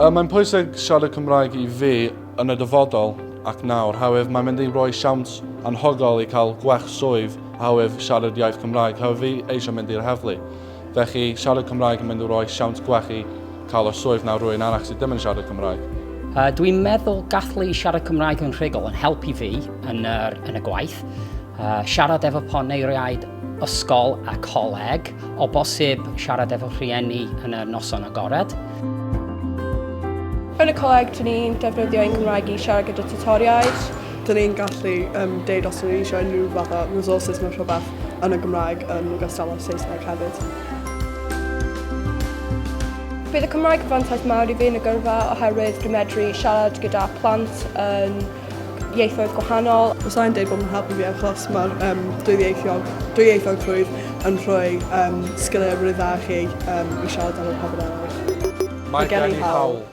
Mae'n pwysig siarad Cymraeg i fi yn y dyfodol ac nawr, oherwydd mae'n mynd i roi siawns anhygoel i cael gwell swydd oherwydd siarad iaith Cymraeg, oherwydd fi eisiau mynd i'r heddlu. Felly siarad Cymraeg yn mynd i roi siawns gwell i cael y swydd na rhywun arall sydd ddim yn siarad Cymraeg. Dwi'n meddwl gallu siarad Cymraeg yn rhugl yn helpu fi yn, yr, yn y gwaith. Siarad efo poneiriaid ysgol a coleg, o bosib siarad efo rhieni yn y noson agored. Yn y coleg, dyn ni'n defnyddio ein Cymraeg i siarad gyda tutoriaid. Dyn ni'n gallu um, deud os ydyn ni eisiau unrhyw fath o resources neu rhywbeth yn y Gymraeg yn ogystal â'r Saesneg hefyd. Bydd y Cymraeg yn fantais mawr i fi yn y gyrfa oherwydd dwi'n medru siarad gyda plant yn ieithoedd gwahanol. Fysai'n deud bod nhw'n helpu fi achos mae'r um, dwyieithiog, dwyieithogrwydd yn rhoi um, sgiliau rili dda i chi um, i siarad efo pobl eraill. Mae gen i hawl.